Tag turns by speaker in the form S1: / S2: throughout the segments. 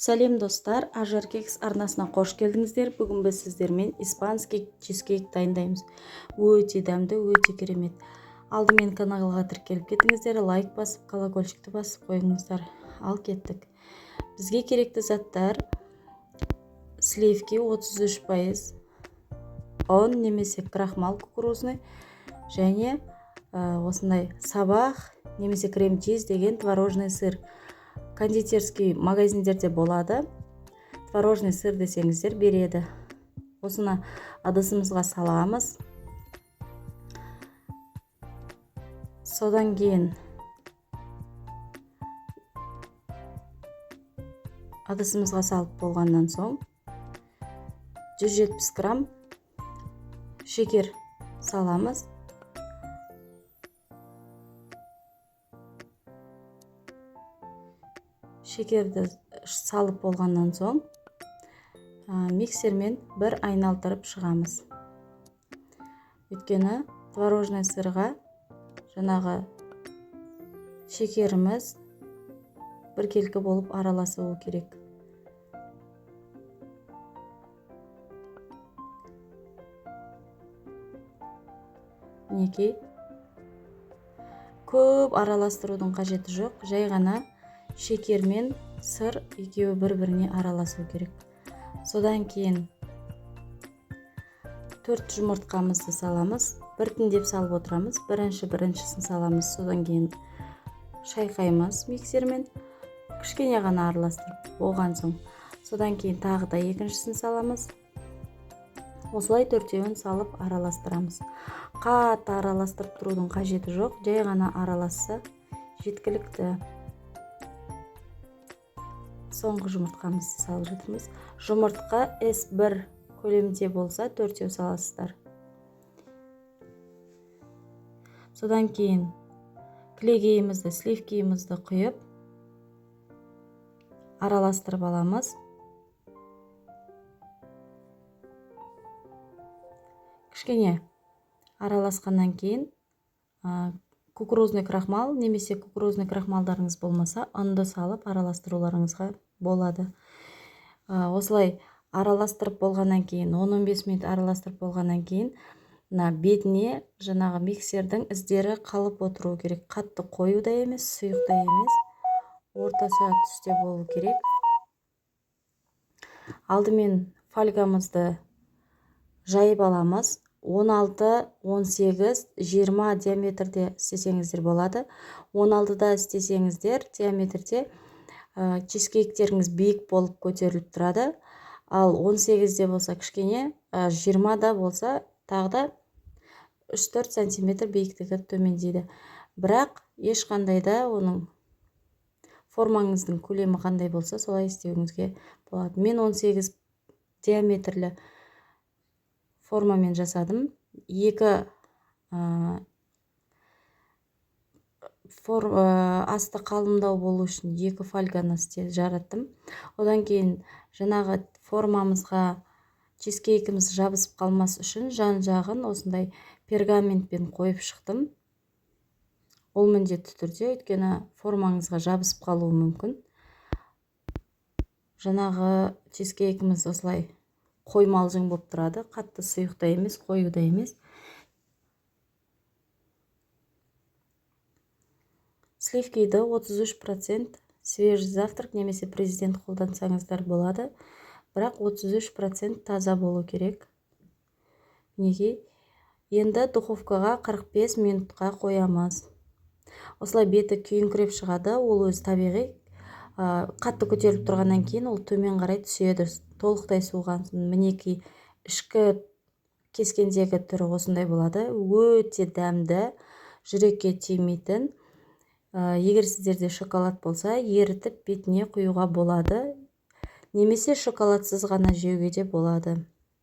S1: Сәлем, достар! Ажар Кекс арнасына қош келдіңіздер. Бүгін біз сіздермен испанский чизкейк дайындаймыз. Өте дәмді, өте керемет. Алдымен каналға тіркеліп кетіңіздер, лайк басып, колокольчикті басып қойыңыздар. Ал кеттік. Бізге керекті заттар: сливки 33%, ұн немесе крахмал кукурузный және осындай сабақ немесе крем чиз деген творожный сыр. Кондитерский магазиндерде болады, творожный сыр десеңіздер, береді. Осыны ыдысымызға саламыз. Содан кейін ыдысымызға салып болғаннан соң 170 грамм шекер саламыз. Шекерді салып болғаннан соң миксермен бір айналдырып шығамыз, өйткені творожный сырға жаңағы шекеріміз біркелкі болып араласуы керек. Мінекей, көп араластырудың қажеті жоқ, жай ғана шекер мен сыр екеуі бір біріне араласу керек. Содан кейін төрт жұмыртқамызды саламыз, біртіндеп салып отырамыз. Біріншісін саламыз, содан кейін шайқаймыз миксермен, кішкене ғана араластырып болған соң, содан кейін тағы да екіншісін саламыз. Осылай төртеуін салып араластырамыз. Қатты араластырып тұрудың қажеті жоқ, жай ғана араласса жеткілікті. Соңғы жұмыртқамызды салып жатырмыз. Жұмыртқа S1 көлемде болса, төртеу саласыздар. Содан кейін кілегейімізді, сливкиімізді құйып, араластырып аламыз. Кішкене араласқаннан кейін кукурузный крахмал немесе кукурузный крахмалдарыңыз болмаса, ұнды салып араластыруларыңызға болады. Осылай араластырып болғаннан кейін, 10-15 минут араластырып болғаннан кейін, мына бетіне жаңағы миксердің іздері қалып отыру керек. Қатты қою да емес, сұйық та емес, орташа түсте болу керек. Алдымен фольгамызды жайып аламыз. 16, 18, 20 диаметрде істесеңіздер болады. 16-да істесеңіздер диаметрде, чизкейктеріңіз биік болып көтеріліп тұрады, ал 18-де болса кішкене, 20-да болса тағы да 3-4 сантиметр биіктігі төмендейді. Бірақ ешқандай да оның формаңыздың көлемі қандай болса, солай істеуіңізге болады. Мен 18 диаметрлі формамен жасадым. Екі асты қалыңдау болу үшін екі фольганы жараттым. Одан кейін жаңағы формамызға чизкейкіміз жабысып қалмас үшін жан жағын осындай пергаментпен қойып шықтым. Ол міндетті түрде, өйткені формаңызға жабысып қалуы мүмкін. Жаңағы чизкейкіміз осылай қоймалжың болып тұрады, қатты сұйық та емес, қою да емес. Сливкиді 33%, свежий завтрак немесе президент қолдансаңыздар болады, бірақ 33% таза болу керек. Мінекей, енді духовкаға 45 минутқа қоямыз. Осылай беті күйіңкіреп шығады, ол өзі табиғи. Қатты көтеріліп тұрғаннан кейін ол төмен қарай түседі, толықтай суыған. Мінекей, ішкі кескендегі түрі осындай болады. Өте дәмді, жүрекке тимейтін. Егер сіздерде шоколад болса, ерітіп бетіне құюға болады немесе шоколадсыз ғана жеуге де болады.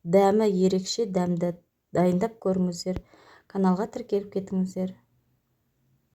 S1: Дәмі ерекше дәмді, дайындап көріңіздер. Каналға тіркеліп кетіңіздер.